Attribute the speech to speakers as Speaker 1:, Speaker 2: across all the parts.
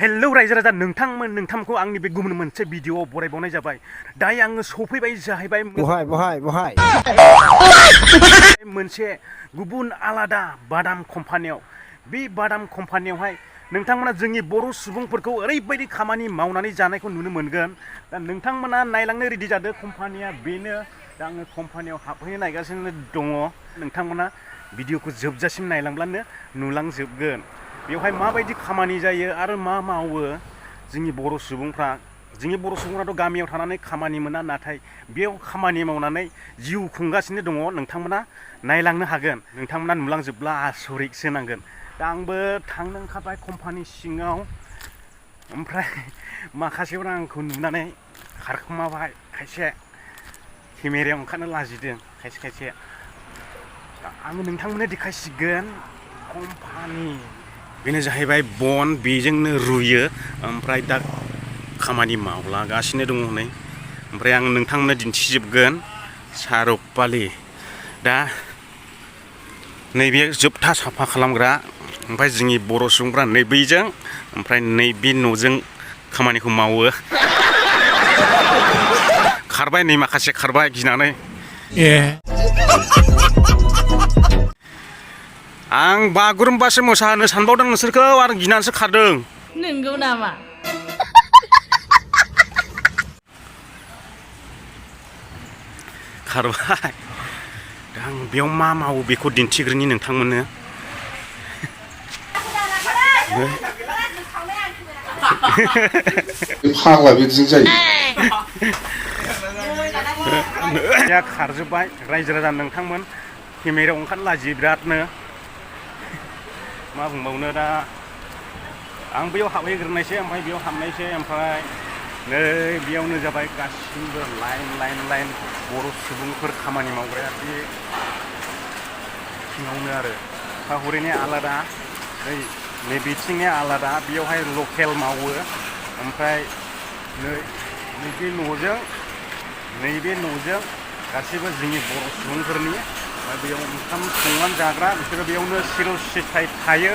Speaker 1: Hello रायजो राजा नोंथांखौ आंनि बे गुबुन मोनसे भिडिअआव बरायबावनाय जाबाय। दायो आङो सफैबाय जाहैबाय
Speaker 2: बहाय
Speaker 1: मोनसे गुबुन आलादा बादाम कम्पानियाव। बे बादाम कम्पानियावहाय नोंथांमोना जोंनि बर' सुबुंफोरखौ ओरैबायदि खामानि मावनानै जानायखौ नुनो मोनगोन। दा नोंथांमोना नायलांनो रेडि जादों। कम्पानिया बेनो। दा आङो कम्पानियाव हाबहैनो नायगासिनो दङ। नोंथांमोना भिडिअखौ जोबजासिम नायलांब्लानो नुलांजोबगोन बेवहाय माबायदि खामानि जायो आरो मा मावो जोंनि बर' सुबुंफ्राथ' गामियाव थानानै खामानि मोना, नाथाय बेयाव खामानि मावनानै जिउ खुंगासिनो दङ। नोंथांमोना नायलांनो हागोन। नोंथांमोना नुलांजोबब्ला आसरितसो नांगोन। दा आंबो थांनो ओंखारबाय कम्पानि सिङाव। ओमफ्राय माखासेफ्रा आंखौ नुनानै खारखोमाबाय, खायसे केमेरायाव ओंखारनो लाजिदों, खायसे आङो नोंथांमोननो देखायसिगोन कम्पानि। बेनो जाहैबाय बन, बेजोंनो रुयो। ओमफ्राय दा खामानि मावलागासिनो दङ नै। ओमफ्राय आं नोंथांमोननो दिन्थिजोबगोन सारकपालि। दा नैबे जोबथा साफा खालामग्रा। ओमफ्राय जोंनि बर' सुबुंफ्रा नैबेजों ओमफ्राय नैबे न'जों खामानिखौ मावो। खारबाय नै माखासे खारबाय गिनानै। आं बागुरुम्बासो मोसाहोनो सानबावदों नोंसोरखौ, आरो गिनानैसो खारदों।
Speaker 3: नंगौ नामा?
Speaker 1: खारबाय। दा आं बेयाव मा मावो बेखौ दिन्थिग्रोनि नोंथांमोननो।
Speaker 4: फाग्ला बिदिजों जायो।
Speaker 1: खारजोब्बाय रायजो राजा नोंथांमोन। केमेरायाव ओंखारनो लाजियो बिरादनो। मा बुंबावनो दा। आं बैयाव हाबहैग्रोनायसै, ओमफ्राय बेयाव हाबनायसै। ओमफ्राय नै बेयावनो जाबाय गासिबो लाइन बर' सुबुंफोर खामानि मावग्राया बे सिङावनो आरो। हरैनिया आलादा, नै बिथिंनिया आलादा। बेयावहाय लकेल मावो। ओमफ्राय नैबे न'जों गासैबो जोंनि बर' सुबुंफोरनि। बेयाव ओंखाम संनानै जाग्रा, बिसोरो बेयावनो सिरिल सिथाय थायो।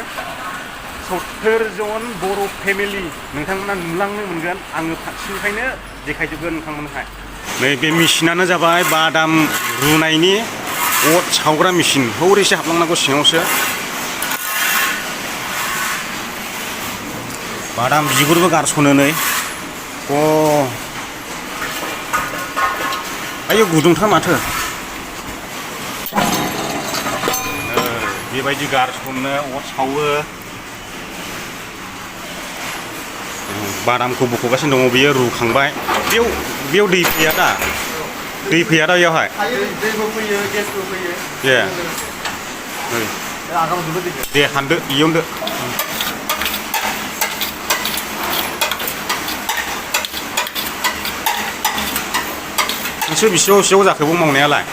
Speaker 1: 70 जन बर' फेमिलि नोंथांमोना नुलांनो मोनगोन। आङो फारसेनिफ्रायनो देखायजोबगोन नोंथांमोनहाय। नैबे मेसिनानो जाबाय बादाम रुनायनि अर सावग्रा मेसिन। हौरैसो हाबलांनांगौ सिङावसो। बादाम बिगुरबो गारसनो नै। आयौ गुदुंथार माथो। बेबायदि गारसनो, अर सावो। बादामखौ बख'गासिनो दङ। बेयो रुखांबाय। बेयाव दै फैया दा? दै फैया दा बेयावहाय?
Speaker 2: दैबो फैयो, गेसबो फैयो।
Speaker 1: दे हानदो, इयावनो। नोंसोर बेसेबां जाखोबो मावनायालाय?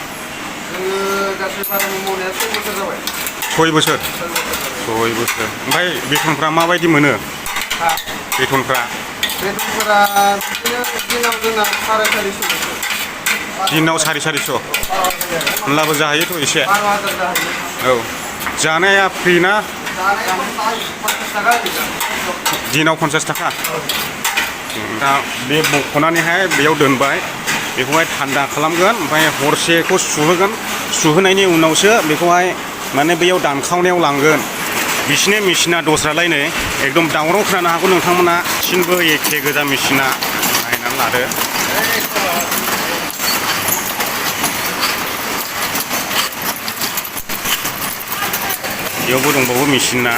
Speaker 2: जोङो गासै बादाम मावनाया 6 बोसोर जाबाय।
Speaker 1: 6 बोसोर? 6 बोसोर। ओमफ्राय बेथनफ्रा माबायदि मोनो? बेथनफोरा
Speaker 2: बिदिनो दिनाव जोंना 450।
Speaker 1: दिनाव 450? होनब्लाबो जाहैयोथ' एसे।
Speaker 2: 12,000 जाहैयो।
Speaker 1: औ। जानाया फ्रि ना?
Speaker 2: जानाया 50 थाखा।
Speaker 1: दिनाव 50 थाखा? दा बे बख'नानैहाय बेयाव दोनबाय। बेखौहाय थान्दा खालामगोन। ओमफ्राय हरसेखौ सुहोगोन। सुहोनायनि उनावसो बेखौहाय माने बैयाव दानखावनायाव लांगोन। बिसिनि मेसिना दस्रालायनो एकदम दावराव खोनानो हागौ नोंथांमोना। गासिनबो एखे गोजा मेसिना। नायनानै लादो। बेयावबो दंबावो मेसिना।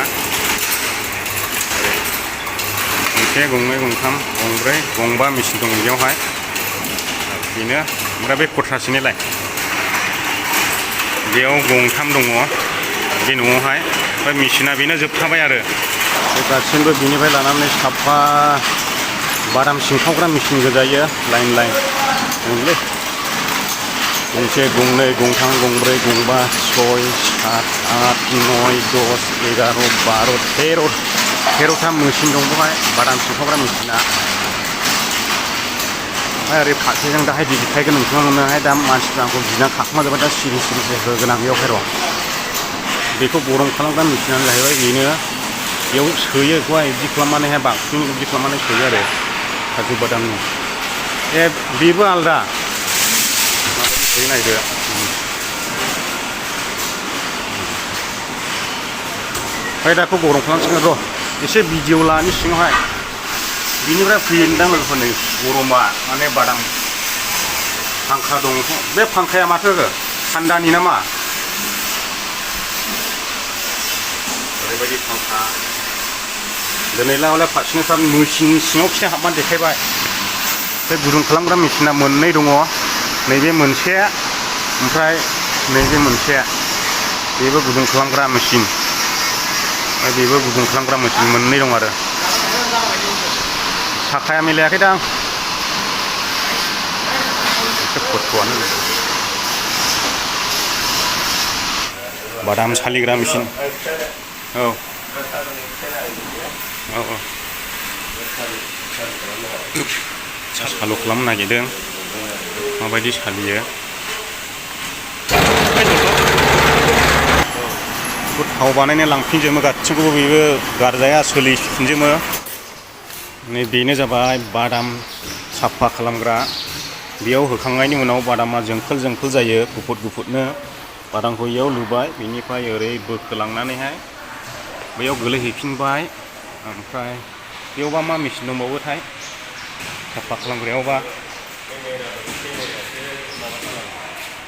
Speaker 1: मोनसे, गंनै, गंथाम, गंब्रै, गंबा मेसिन दङ बेयावहाय। बेनो। ओमफ्राय बे खथ्रासेनिलाय? बेयाव गंथाम दङ बे न'आवहाय। ओमफ्राय मेसिना बेनो जोबखाबाय आरो। बे गासिबो बिनिफ्राय लानानै साफा बादाम सिनखावग्रा मेसिन गोजायो। लाइन दंलै। गंसे, गंनै, गंथाम, गंब्रै, गंबा, 6, 7, 8, 9, 10, 11, 12, 13था मेसिन दं बेवहाय बादाम सिनखावग्रा मेसिना। ओमफ्राय ओरै फारसेजों दाहाय देखायगोन नोंथांमोननोहाय। दा मानसिफ्रा आंखौ गिनानै खाखुमाजोब्बाय। दा सिरि होगोन आं बेयावहाय र'। बेखौ गरम खालामग्रा मेसिनानो जाहैबाय बेनो। बेयाव सोयो बेखौहाय बिदि खालामनानैहाय बांसिन बिदि खालामनानै सोयो आरो काजु बादामनि बेबो आलदा माबायदि सोयो नायदो ओमफ्राय दाखौ गरम खालामसिगोन र' एसे भिडिअ लानि सिङावहाय बिनिफ्राय फैयोदां लोगोफोरनो गरमा माने बादाम फांखा दं बे फांखाया माथो थान्दानि नामा ओरैबायदि फांखा दिनैला हले फारसेनिफ्राय मेचिन सिङाव खिथिं हाबनानै देखायबाय बे गुदुं खालामग्रा मेचिना मोननै दङ नैबे मोनसे ओमफ्राय नैबे मोनसे बेबो गुदुं खालामग्रा मेचिन बेबो गुदुं खालामग्रा मेचिन मोननै दं आरो साखाया मिलायाखै दां एसे खस्थ'आनो बादाम सालिग्रा मेचिन औ औ औ सालु खालामनो नागिरदों माबायदि सालियो थाव बानायनो लांफिनजोबो गासिखौबो बेबो गारजाया सोलिफिनजोबो नै बेनो जाबाय बादाम साफा खालामग्रा बेयाव होखांनायनि उनाव बादामा जोंखोल जोंखोल जायो गुफुर गुफुरनो बादामखौ इयाव लुबाय बेनिफ्राय ओरै बोखोलांनानैहाय बैयाव गोलैहैफिनबाय ओमफ्राय बेयावबा मा मेचिन दंबावोथाय साफा खालामग्रायावबा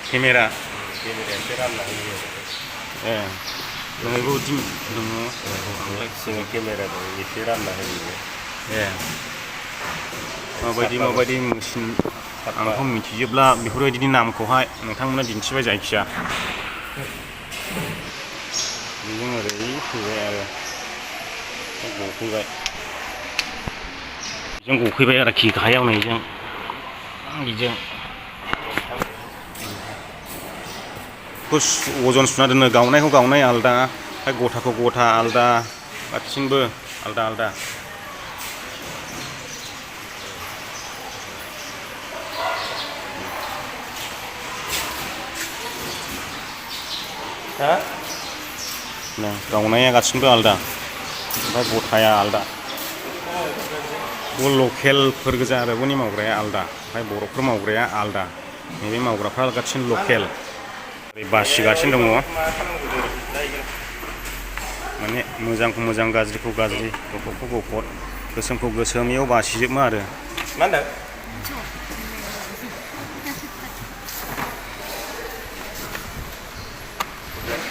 Speaker 1: केमेरायासो रानना होयो ए नोंबो बिदि दङ आंलाय केमेरा दं एसे रानना होयो ए माबायदि मेचिन आंथ' मिथिजोबला बेफोरबायदिनि नामखौहाय नोंथांमोना दिन्थिबाय जायखिया बेजों ओरै फैबाय आरो गफैबाय आरोखि गाहायाव नैजों बेजों अजन सुना दोनो गावनायखौ गावनाय आलदा ओमफ्राय गथाखौ गथा आलदा गासिनबो आलदा आलदा गावनाया गासिनबो आलदा ओमफ्राय गथाया आलदा लकेलफोर गोजा आरो बनि मावग्राया आलदा ओमफ्राय बर'फोर मावग्राया आलदा नैबे मावग्राफ्रा गासिनो लकेल बासिगासिनो दङ माने मोजांखौ मोजां गाज्रिखौ गाज्रि गुफुरखौ गुफुर गोसोमखौ गोसोम इयाव बासिजोबो आरो मा होनदों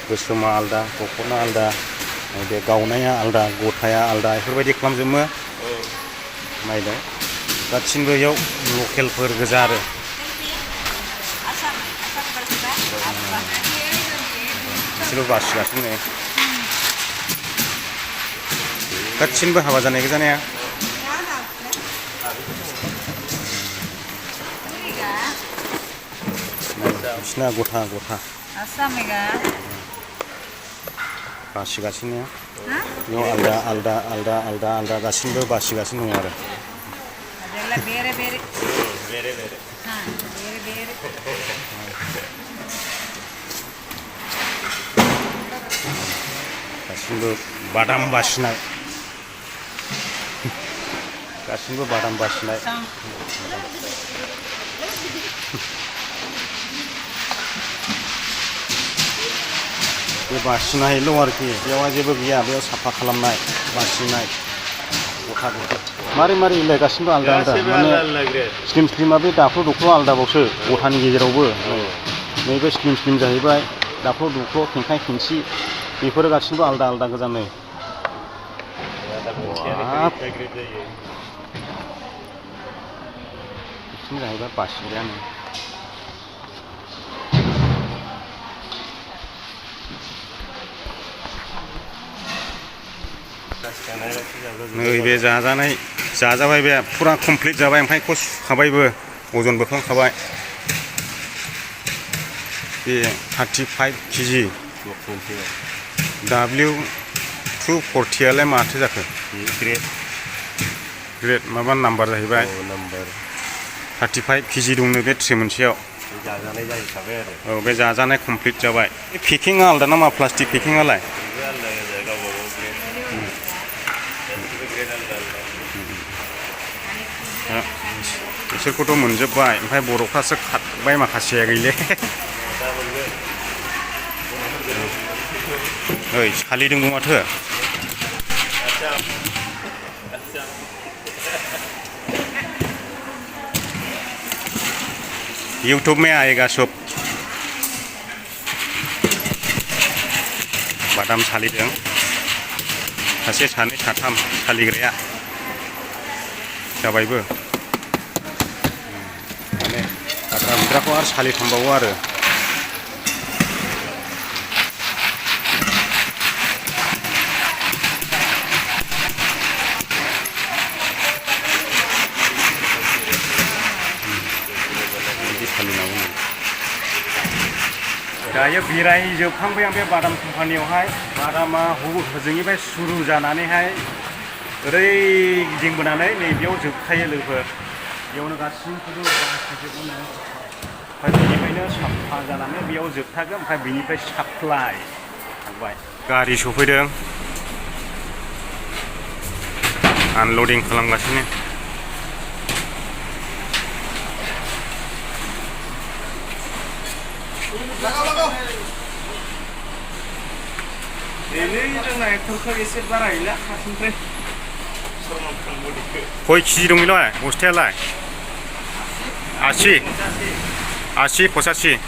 Speaker 1: गोसोमा आलदा गुफुरना आलदा बे गावनाया आलदा गथाया आलदा बेफोरबायदि खालामजोबो नायदो गासिनबो इयाव लकेलफोर गोजा आरो बिसोरबो बासिगासिनो गासिनबो हाबा जानाय गोजानाया बिसिना गथा गथा बासिगासिनो बेयाव आलदा आलदा आलदा आलदा आलदा गासिनबो बासिगासिनो दङ आरो गासिनबो बादाम बासिनाय गासिनबो बादाम बासिनाय बे बासिनायल' आरोखि बेयावहाय जेबो गैया बेयाव साफा खालामनाय बासिनाय गथा गथा मारै इलाय गासिनबो आलदा आलदा माने स्लिम स्लिमा बे दाख्ल' दुख्ल' आलदाबावसो गथानि गेजेरावबो नैबे स्लिम जाहैबाय दाख्ल' दुख्ल' खेंखाय खेंसि बेफोरो गासिनबो आलदा आलदा गोजा नै बिसिनि जाहैबाय बासिग्रायानो नैबे जाजाबाय बे फुरा कमप्लिट जाबाय ओमफ्राय बेखौ सुखाबायबो अजन बोखांखाबाय बे 35 केजि W240आलाय माथो जाखो ग्रेड माबा नाम्बार जाहैबाय 35 केजि दंनो बे ट्रे मोनसेयाव
Speaker 2: जाजानाय जाहैखाबाय आरो
Speaker 1: औ बे जाजानाय कमप्लिट जाबाय पेकिंआ आलदा नामा प्लास्टिक पेकिंआलाय बिसोरखौथ' मोनजोब्बाय ओमफ्राय बर'फ्रासो खारबाय माखासेया गैले ओइ सालिदोंबो माथो यूट्यूब में आएगा सब बादाम सालिदों सासे सानै साथाम सालिग्राया जाबायबो माने हाग्रा बिग्राखौ आरो सालिखांबावो आरो बिदि सालिनांगौ दायो बेरायजोबखांबाय आं बे बादाम कम्पानियावहाय बादामा हजोंनिफ्राय सुरु जानानैहाय ओरै गिदिंबोनानै नैबेयाव जोबखायो लोगोफोर बेयावनो गासिखौबो बासिजोबोनो ओमफ्राय बेनिफ्रायनो साफा जानानै बेयाव जोबथागोन ओमफ्राय बेनिफ्राय साप्लाइ थांबाय गारि सफैदों आनलडिं खालामगासिनो खय केजि दं बेलाय बस्थायालाय 80 85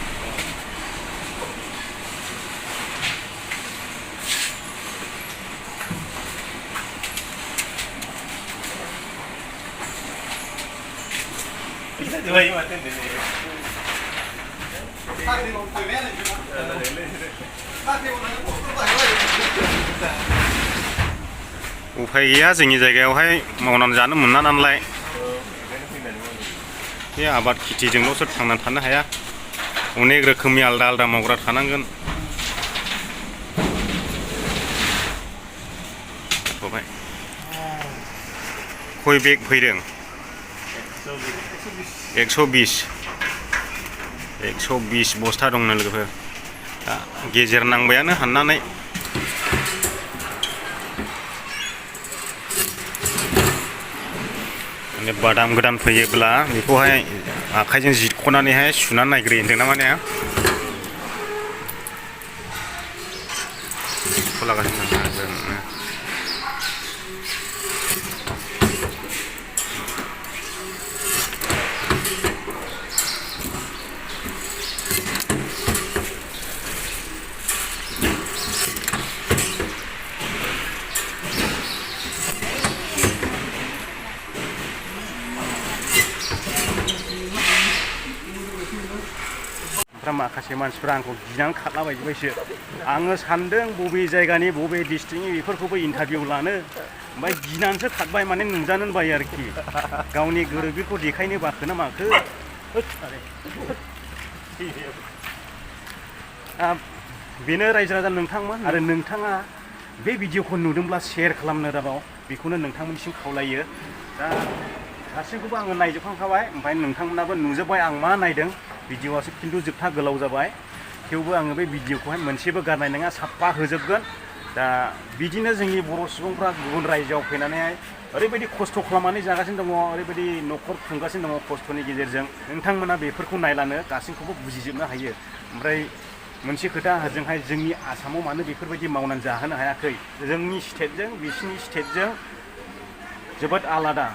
Speaker 1: उफाय गैया जोंनि जायगायावहाय मावनानै जानो मोना नालाय बे आबाद खेथिजोंल'सो थांनानै थानो हाया अनेक रोखोमनि आलदा आलदा मावग्रा थानांगोन खय बेग फैदों 120 बस्ता दंनो लोगोफोर दा गेजेर नांबायानो हाननानै माने बादाम गोदान फैयोब्ला बेखौहाय आखाइजों जिरख'नानैहाय सुनानै नायग्रोयो होनदों ना माने लागासिनो माखासे मानसिफ्रा आंखौ गिनानै खारलाबायजोब्बायसो आङो सान्दों बबे जायगानि बबे डिस्ट्रिक्टनि बेफोरखौबो इन्टारभिउ लानो ओमफ्राय गिनानैसो खारबाय माने नुजानो बायो आरोखि गावनि गोरोबिखौ देखायनो बाखो ना माखो बेनो रायजो राजा नोंथांमोन आरो नोंथाङा बे भिडिअखौ नुदोंब्ला शेयार खालामनो दाबाव बेखौनो नोंथांमोननिसिम खावलायो दा गासैखौबो आङो नायजोबखांखाबाय ओमफ्राय नोंथांमोनाबो नुजोब्बाय आं मा नायदों भिडिअआसो खिन्थु जोबथा गोलाव जाबाय थेवबो आङो बे भिडिअखौहाय मोनसेबो गारनाय नङा साफा होजोबगोन दा बिदिनो जोंनि बर' सुबुंफ्रा गुबुन रायजोआव फैनानैहाय ओरैबायदि खस्थ' खालामनानै जागासिनो दङ ओरैबायदि न'खर खुंगासिनो दङ खस्थ'नि गेजेरजों नोंथांमोना बेफोरखौ नायलानो गासैखौबो बुजिजोबनो हायो ओमफ्राय मोनसे खोथा हजोंहाय जोंनि आसामाव मानो बेफोरबायदि मावनानै जाहोनो हायाखै जोंनि स्टेटजों बिसिनि स्टेटजों जोबोद आलादा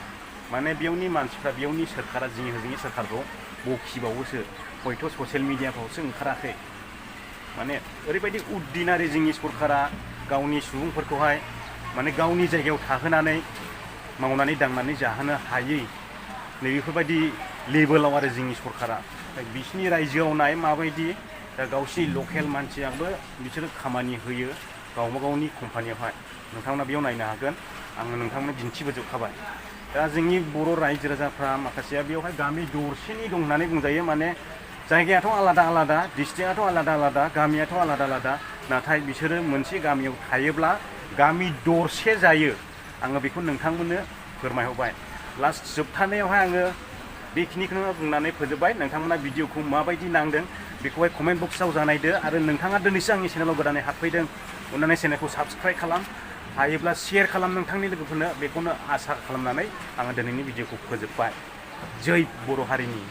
Speaker 1: माने बेयावनि मानसिफ्रा बेयावनि सोरखारा जोंनि हजोंनि सोरखारखौ बखिबावोसो हयथ' ससियेल मिडियाफ्रावसो ओंखाराखै माने ओरैबायदि उद्दिनारि जोंनि सरकारा गावनि सुबुंफोरखौहाय माने गावनि जायगायाव थाहोनानै मावनानै दांनानै जाहोनो हायै नैबेफोरबायदि लेभेलाव आरो जोंनि सरकारा बिसिनि रायजोआव नाय माबायदि दा गावसिनि लकेल मानसियाबो बिसोरो खामानि होयो गावबा गावनि कम्पानियावहाय नोंथांमोना बेयाव नायनो हागोन आङो नोंथांमोननो दिन्थिबोजोबखाबाय दा जोंनि बर' रायजो राजाफ्रा माखासेया बेवहाय गामि दरसेनि दं होननानै बुंजायो माने जायगायाथ' आलादा आलादा डिस्ट्रिक्टआथ' आलादा आलादा गामियाथ' आलादा आलादा नाथाय बिसोरो मोनसे गामियाव थायोब्ला गामि दरसे जायो आङो बेखौ नोंथांमोननो फोरमायहरबाय लास्ट जोबथानायावहाय आङो बेखिनिखौनो बुंनानै फोजोबबाय नोंथांमोना भिडिअखौ माबायदि नांदों बेखौहाय कमेन्ट बक्सआव जानायदो आरो नोंथाङा दिनैसो आंनि चेनेलाव गोदानै हाबफैदों अन्नानै चेनेलखौ साबस्क्राइब खालाम हायोब्ला शेयार खालाम नोंथांनि लोगोफोरनो बेखौनो आसा खालामनानै आङो दिनैनि भिडिअखौ फोजोबबाय जै बर' हारिनि